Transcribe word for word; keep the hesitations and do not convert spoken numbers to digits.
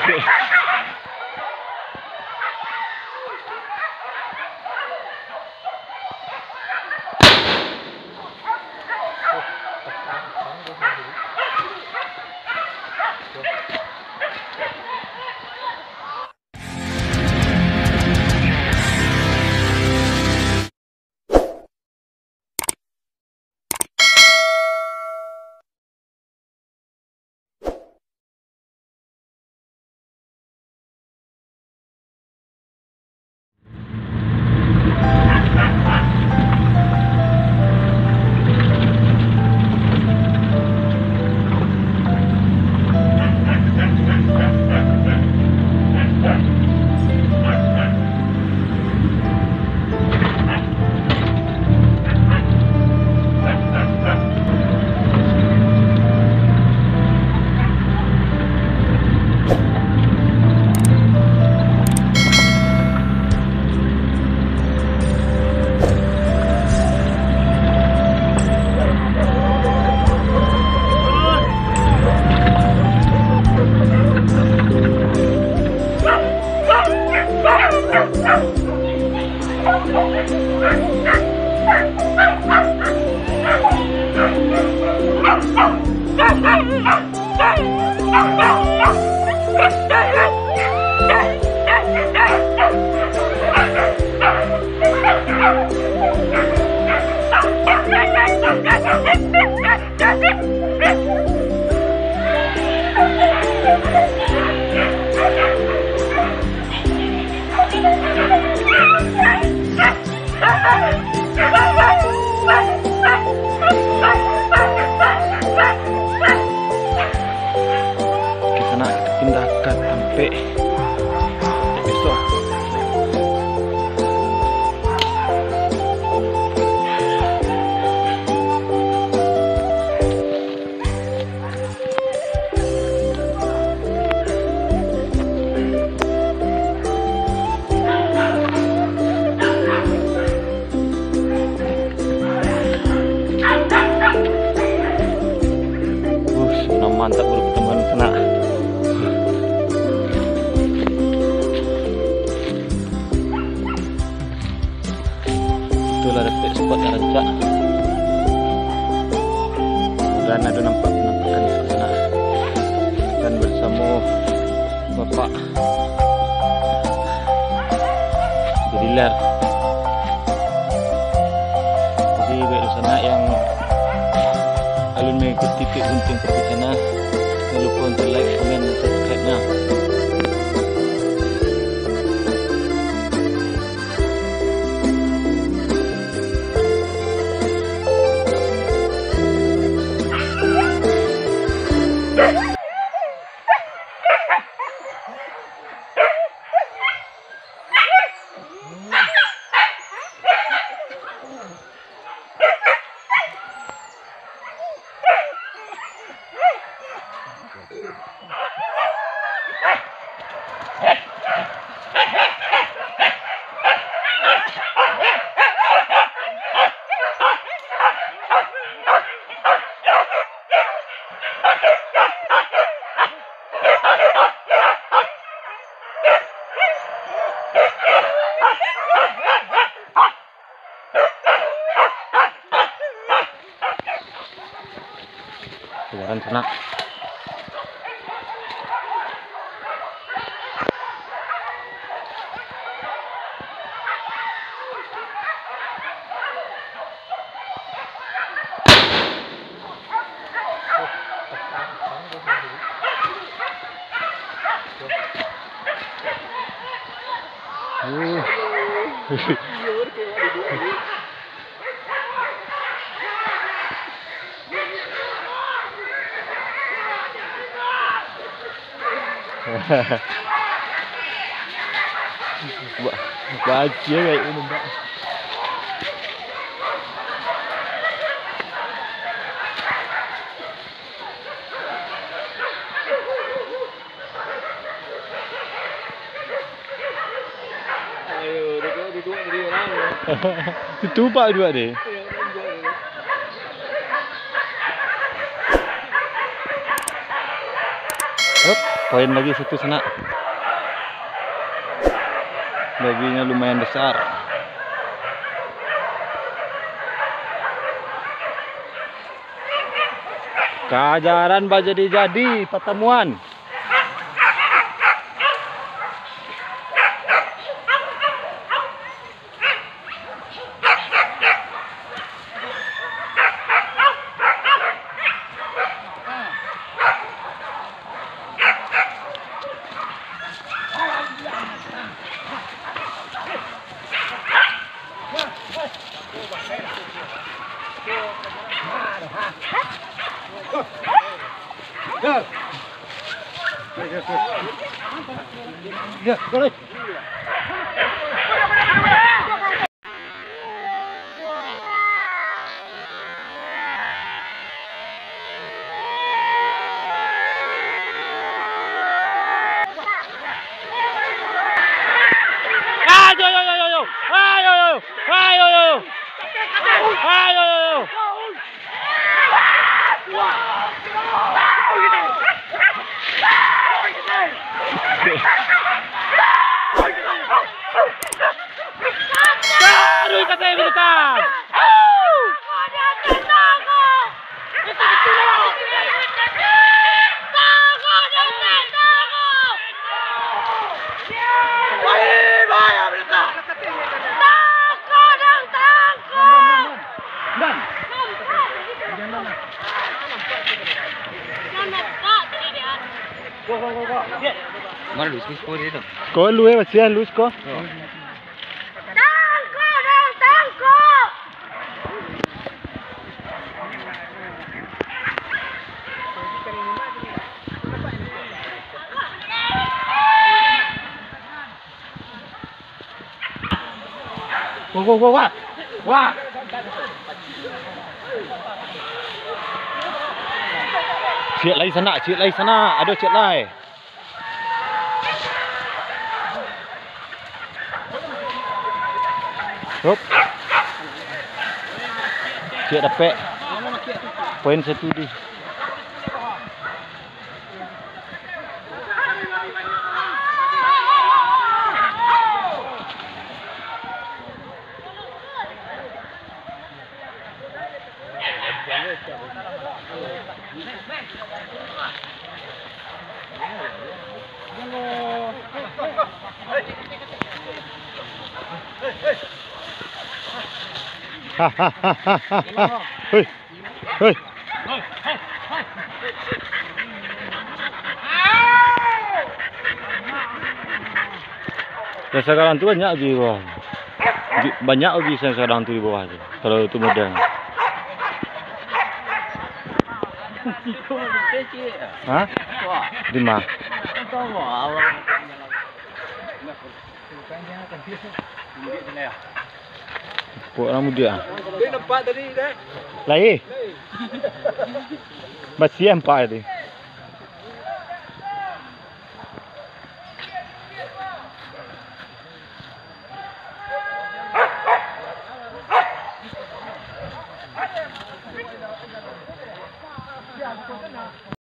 Dapek. Kita nak pindahkan tampek. Tampek besar. Uh, sudah mantap baru ketemu sanak. Itulah dapek spot yang rancak. Dan ado nampak penampakan di sanak. Dan bersamo Bapak Jadi lah. Jadi, buat sanak yang alun mengikuti Pik Gunting Putih Channel, jangan lupa untuk like, komen, dan subscribe-nya. Keluaran sanak. Ba-, bacia kayak ini, Mbak. Ayo, duduk, duduk, duduk, orang, ya. Itu, Pak, dua deh. Iya, orang dua deh. Hup. Poin lagi satu sanak. Baginya lumayan besar. Kajaran bajadi-jadi patamuan. Ayo, yo, yo, yo, yo. Ayo, yo, yo. Ayo, yo, yo. Ayo, yo, yo. Taruih ka saya, Berita! Mano Luis ko tadi tu? Ko lu, eh, kasihan Luis ko. Yo. Tangkok, dong, tangkok! Wah, wah, wah, wah. Wah. Ciek lai sanak, ciek lai sanak. Aduh, ciek lai. Hop. Ciek dapek. Poin satu di. Hei. Hei. Yang sakarang tu banyak ubi bawah. Ubi, banyak ubi yang sakarang tu di bawah tu. Kalau tu model. Ha? Lima. Pokok urang mudiak ah. Lai. Basiah ampek tadi.